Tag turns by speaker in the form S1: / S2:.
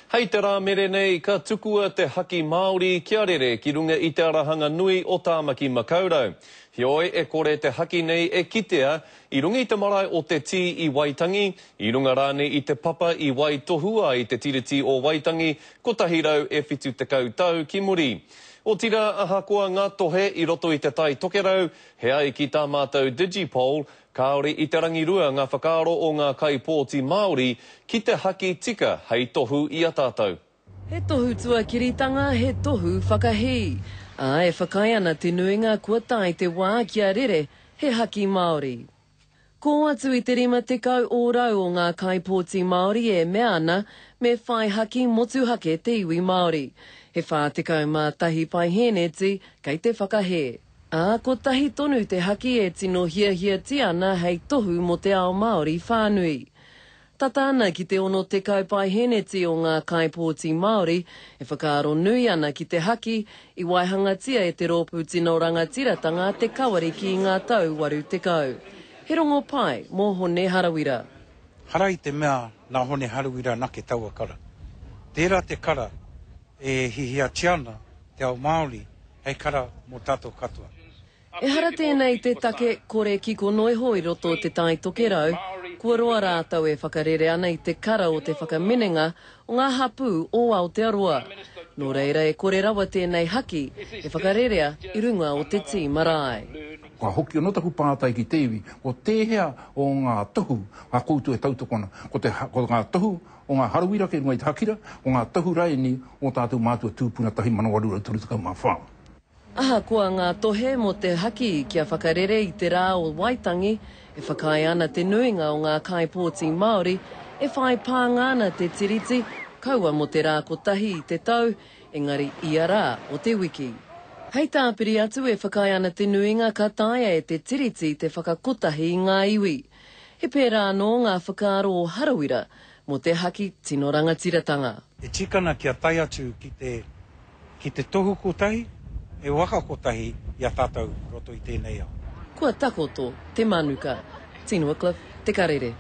S1: Hei te Rāmere nei, ka tukua te haki Māori kia rere ki runga i te arahanga nui o Tāmaki Makaurau. Heoi, e kore te haki nei e kitea i runga i te marae o Te Tī i Waitangi, i runga rānei i te papa i waitohua ai te Tiriti o Waitangi 170 tau ki muri. Otirā, ahakoa ngā tohe i roto i Te Tai Tokerau, he ai ki tā mātou DigiPoll, Kāore i te rangirua ngā whakaaro o ngā kaipōti Māori ki te haki tika hei tohu i a tātou.
S2: He tohu tuakiritanga, he tohu whakahī. Ā, e whakaae ana te nuinga kua tae te wā kia rere he haki Māori. Kō atu i te 50 ōrau o ngā kaipōti Māori e mea ana me whai haki motuhake te iwi Māori. He 41 paihēneti kei te whakahē. Ā, kotahi tonu te haki e tino hiahiatia ana hei tohu mō te ao Māori whānui. Tata ana ki te 60 paeheneti o ngā kaipōti Māori e whakaaro nui ana ki te haki i waihangatia e te rōpū tino rangatiratanga Te Kawariki i ngā tau 80. He rongo pai mō Hone Harawira.
S3: Hara i te mea nā Hone Harawira anake taua kara. Tērā te kara e hihiatia ana te ao Māori hei kara mō tātou katoa.
S2: Ehara tēnei i te take kore kiko noiho i roto o Te Tai Tokerau, kua roa rātou e whakarere ana i te kara o te whakaminenga o ngā hapū o Aotearoa. Nō reira e kore rawa tēnei haki e whakarerea i runga o te tī marae.
S4: Ka hoki anō taku pātai ki te iwi, ko tēhea o ngā tohu a koutou e tautoko ana? Ko te, ko ngā tohu o ngā harawira kei runga i te hakira, o ngā tohu raini o tātou mātua tūpuna 1834.
S2: Ahakoa ngā tohe mō te haki kia whakarere i te rā o Waitangi, e whakaae ana te nuinga o ngā kaipōti Māori e whai pānga ana te Tiriti, kaua mō te rā kotahi i te tau, engari ia rā o te wiki. Hei tāpiri atu e whakaae ana te nuinga ka taea e te Tiriti te whakakotahi i ngā iwi. He pērā anō ngā whakaaro o Harawira mō te haki tino rangatiratanga.
S3: E tika ana kia tae atu ki te ki te tohu kotahi, he waka kotahi i a tātou i roto i tēnei ao.
S2: Kua takoto te manuka. Tina Wickliffe, Te Karere.